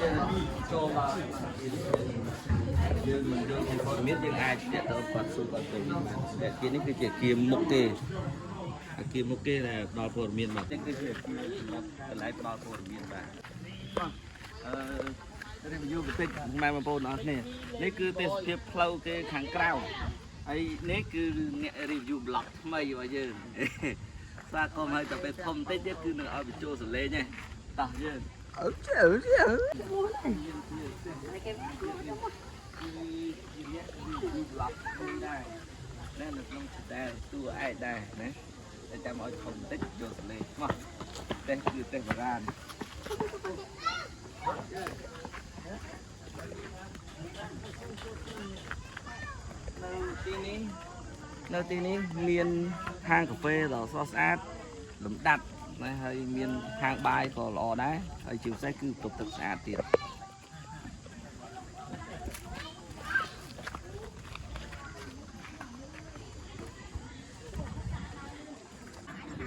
យើងចូលមកយើងមិនយល់ពីព័ត៌មានយើងអាចតាក់ទងគាត់សួរគាត់ទៅវិញបានតែអាគារនេះគឺជាអាគារមុខគេអាគារមុខគេដែលផ្ដល់ព័ត៌មានបាទនេះគឺជាអាគារសម្រាប់កន្លែងផ្ដល់ព័ត៌មានបាទអឺ review បន្តិចម៉ែបងប្អូនអរគ្នានេះគឺទេសភាពផ្លូវគេខាងក្រៅហើយនេះគឺអ្នក review blog ថ្មីរបស់យើង ស្វាគមន៍ឲ្យតែពេលធំតិចទៀតគឺនឹងឲ្យបញ្ចូលសលេងហ្នឹងតោះយើងអើជើជើគឺជាអ្នក review blog ថ្មីដែរណានៅក្នុង channel តួឯកដែរណាតែចាំឲ្យធំតិចចូលសលេងមកទេសគឺទេសបុរាណ នៅទីនេះនៅទីនេះមានហាងកាហ្វេដ៏ស្រស់ស្អាតលំដាប់ណាហើយមានហាងបាយក៏ល្អដែរហើយជាពិសេសគឺបន្ទប់ទឹកស្អាតទៀត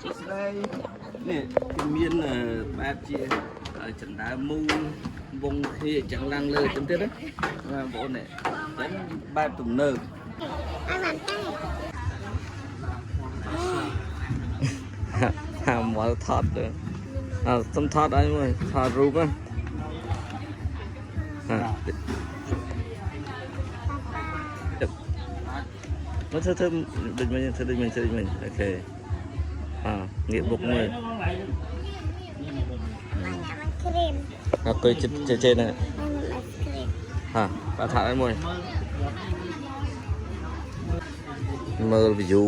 សួស្តីនេះគឺមានបែបជាចណ្ដើមមូលវងគ្នាអញ្ចឹងឡើងលើអញ្ចឹងទៀតណាបងប្អូននេះអញ្ចឹងបែបទំនើប អាបានតែ ហាមកថតទៅអើសុំថតឲ្យមួយថតរូបណាហាមកធ្វើធ្វើដូចមិញធ្វើដូចមិញធ្វើដូចមិញ OK អើងាកបុកមួយ មកញ៉ាំ cream អើអង្គុយចិត្តចេះចេះហ្នឹង មកញ៉ាំ ice cream ហាបាទថតឲ្យមួយមើល view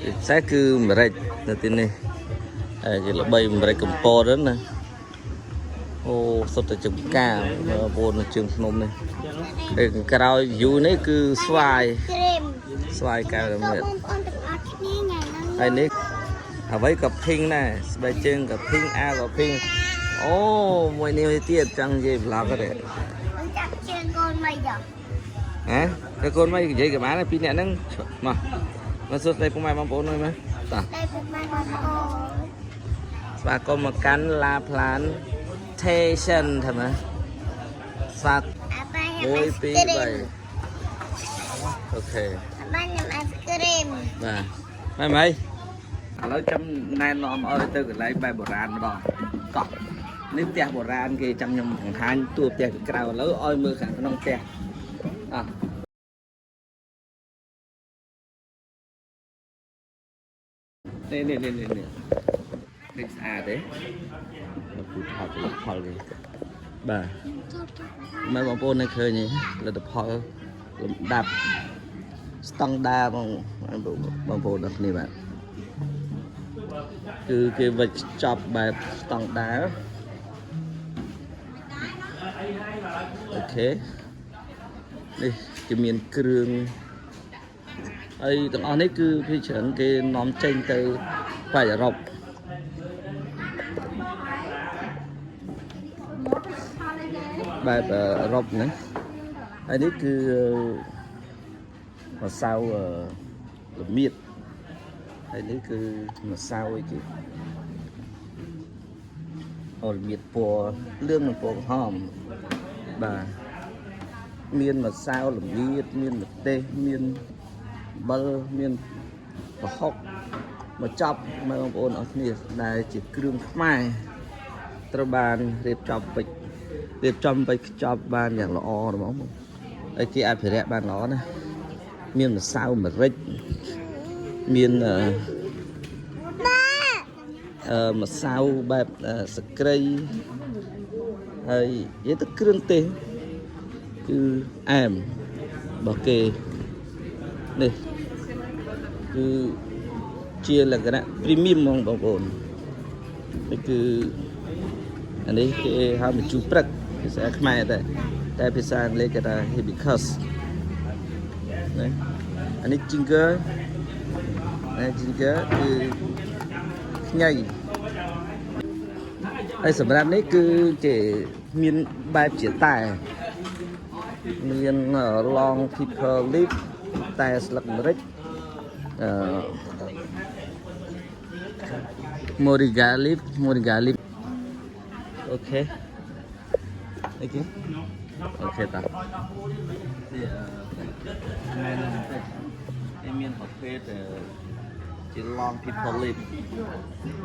ពិសេសគឺម្រេចនៅទីនេះហើយគេល្បីម្រេចកំពតហ្នឹងណាអូសុទ្ធតែចំការបងប្អូននៅជើងភ្នំនេះហើយខាងក្រោយ view នេះគឺស្វាយ cream ស្វាយកែវរមៀត បងប្អូនទាំងអស់គ្នាថ្ងៃហ្នឹង ហើយនេះអ្វីក៏ភីងដែរស្បែកជើងក៏ភីងអាវក៏ភីងអូមួយនេះមួយទៀតចង់និយាយប្លុកទេ ខ្ញុំចាប់ជើងកូនមកយក ហ៎តែកូនមកនិយាយក៏បានដែរពីរអ្នកហ្នឹងមកមកសួស្តីពុកម៉ែបងប្អូនមួយមើលតោះ តែពុកម៉ែបងប្អូន ស្វាគមន៍មកកាន់ឡាផ្លាន Station ថាម៉េចស្វាគ អាប៉ាញ៉ាំ 1 អេស 2 គ្រីម 3 OK អាប៉ាញ៉ាំ ice cream បាទម៉ែម៉ៃឥឡូវចាំណែនាំឲ្យទៅកន្លែងបែបបុរាណម្ដងតោះនេះផ្ទះបុរាណគេចាំខ្ញុំបង្ហាញតួផ្ទះពីក្រៅឥឡូវឲ្យមើលខាងក្នុងផ្ទះអោះនេះនេះនេះនេះនេះនេះស្អាតទេមកពូថតផលិតផលនេះបាទមើលបងប្អូននៅឃើញទេផលិតផលលំដាប់ស្តង់ដារបងបងប្អូនដល់គ្នាបាទគឺគេវិចចប់បែបស្តង់ដារ OK នេះគេមានគ្រឿងហើយទាំងអស់នេះគឺភាគច្រើនគេនាំចេញទៅប៉ែកអឺរ៉ុបបែបអឺរ៉ុបហ្នឹងហើយនេះគឺម្សៅល្មៀតហើយនេះគឺម្សៅអីគេអូល្មៀតពណ៌លឿងនិងពណ៌ក្រហមបាទមានម្សៅល្មៀតមានម្ទេសមានអំបិលមានប្រហុកមកចប់មកបងប្អូនអរគ្នាដែលជាគ្រឿងខ្មែរត្រូវបានរៀបចំពេចរៀបចំពេចខ្ចប់បានយ៉ាងល្អហ្មងបងហើយគេអភិរក្សបានល្អណាស់មានម្សៅម្រេចមានម្សៅបែបសក្រីហើយនិយាយទៅគ្រឿងទេសគឺអែមរបស់គេនេះគឺជាលក្ខណៈ premium ហ្មងបងប្អូននេះគឺអានេះគេហៅម្ជូរព្រឹកភាសាខ្មែរដែរតែភាសាអង់គ្លេសគេថា hibiscus ណាអានេះ ginger ណា ginger គឺខ្ញីហើយសម្រាប់នេះគឺគេមានបែបជាតែមាន long pepper leaf តែស្លឹកម្រេចអឺ moringa leaf moringa leaf OK អីគេ OK តានេះមែនទេនេះមានប្រភេទជា long pepper leaf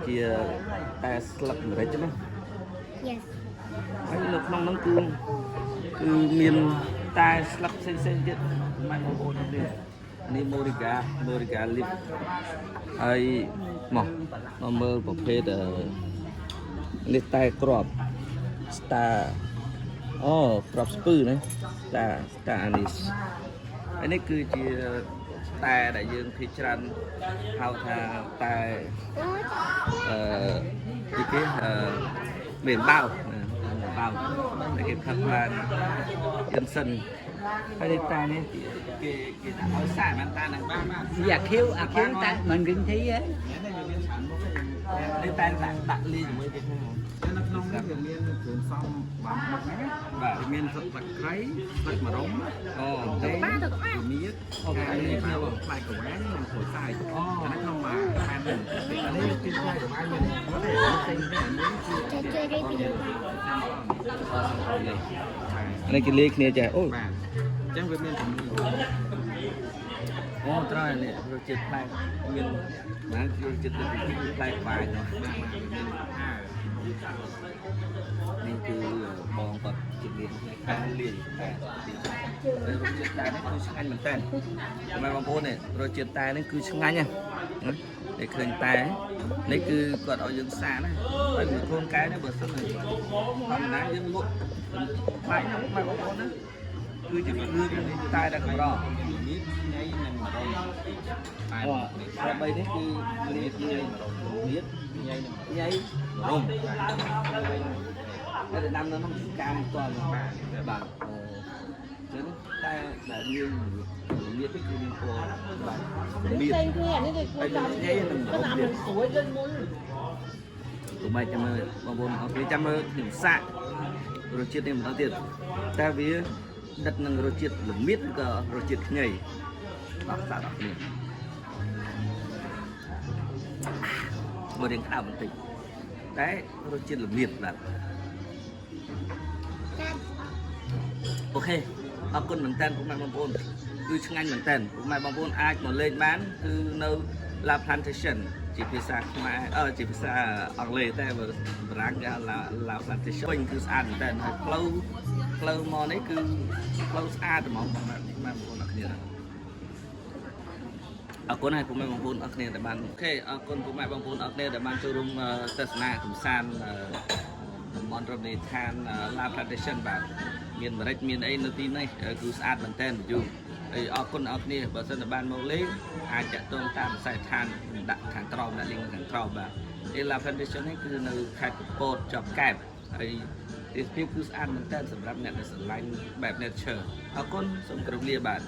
ជាតែស្លឹកម្រេចណា Yes. ហើយនៅក្នុងហ្នឹងគឺគឺមានតែស្លឹកផ្សេងៗទៀតម៉ែបងប្អូននេះនេះ Moringa Moringa leaf ហើយមកមកមើលប្រភេទនេះតែក្រប star អូក្របស្ពឺណា star star anise ហើយនេះគឺជាតែដែលយើងភាគច្រើនហៅថាតែអឺទីគេអឺមេបាវមេបាវដែលគេផឹកបានយិនសិនហើយនេះតែនេះគេគេដាក់ឲ្យសាបានតានឹងបានបាន Dạ khiêu, à khiêu ta mình kinh thí á. នេះតែដាក់ដាក់លីជាមួយគេហ្នឹង នៅក្នុងនេះវាមានគ្រឿងផ្សំបានមកហ្នឹង បាទ វាមានស្លឹកក្រៃស្លឹកម្រុំ អូ ទេមៀត អូគេដាក់លីគ្នាបង ផ្លែក្រវ៉ាញនិងក្រូចសើច អូ អានេះក្នុងមួយផែននេះអានេះគឺផ្លែក្រវ៉ាញមានផ្សេងៗអានេះគឺ ជួយជួយ review នេះគេលាយគ្នាចេះអូ បាទអញ្ចឹងវាមានជំនឿ អូត្រូវហើយនេះរសជាតិផ្លែមានណារសជាតិទៅពីផ្លែក្បាយនោះ បាទបាទមានហា នេះគឺបងគាត់ជំនាញផ្នែកការលាយតែរសជាតិតែនេះគឺឆ្ងាញ់មែនតើម៉ែបងប្អូននេះរសជាតិតែនេះគឺឆ្ងាញ់ណាស់នេះឃើញតែនេះគឺគាត់ឲ្យយើងសាណាហើយមួយកូនកែនេះបើសិនធម្មតាយើងលក់ផ្លែហ្នឹងម៉ែបងប្អូនណាគឺជាគ្រឿងតែដែលកម្រ មៀតញ៉ៃនិងម្រុំ អូតែបីនេះគឺលាយគ្នាមៀត ញ៉ៃនិង ញ៉ៃរុំតែដាំនៅក្នុងចំការមិនទាន់បាទអូចឹងតែដែលមានមៀតនេះគឺមានពណ៌បាទមៀត ផ្សេងគ្នាអានេះគេ ហើយញ៉ៃនឹងរុំទៀត ស្រួយដូចមុន ទោះបីចាំមើលបងប្អូនអរគ្នាចាំមើលខ្ញុំសាករសជាតិនេះម្ដងទៀតតែវាដិតនឹងរសជាតិល្មៀតឬក៏រសជាតិខ្ញីបាទសាកដល់គ្នាមករៀងក្តៅបន្តិចតែរសជាតិល្មៀតបាទ ចា OK អរគុណមែនតើពុកម៉ែបងប្អូនគឺឆ្ងាញ់មែនតើពុកម៉ែបងប្អូនអាចមកលេងបានគឺនៅ La Plantation ជាភាសាខ្មែរអឺជាភាសាអង់គ្លេសតែបើបារាំងគេហៅ La Plantation វិញគឺស្អាតមែនតើហើយផ្លូវផ្លូវមកនេះគឺផ្លូវស្អាតហ្មងបងប្អូនអរគ្នាអរគុណហើយពុកម៉ែបងប្អូនអរគ្នាដែលបាន OK អរគុណពុកម៉ែបងប្អូនអរគ្នាដែលបានចូលរួមទស្សនាកម្សាន្តតំបន់រមណីយដ្ឋាន La Plantation បាទមានម្រេចមានអីនៅទីនេះគឺស្អាតមែនតើយូរហើយអរគុណអរគ្នាបើសិនតែបានមកលេងអាចតាក់ទងតាមខ្សែឋានដាក់ខាងក្រោមដាក់ link នៅខាងក្រោមបាទឯ La Plantation នេះគឺនៅខេត្តកំពតជាប់កែបហើយទេសភាពគឺស្អាតមែនតើសម្រាប់អ្នកដែលស្រឡាញ់បែប nature អរគុណសូមគោរពលាបាទ។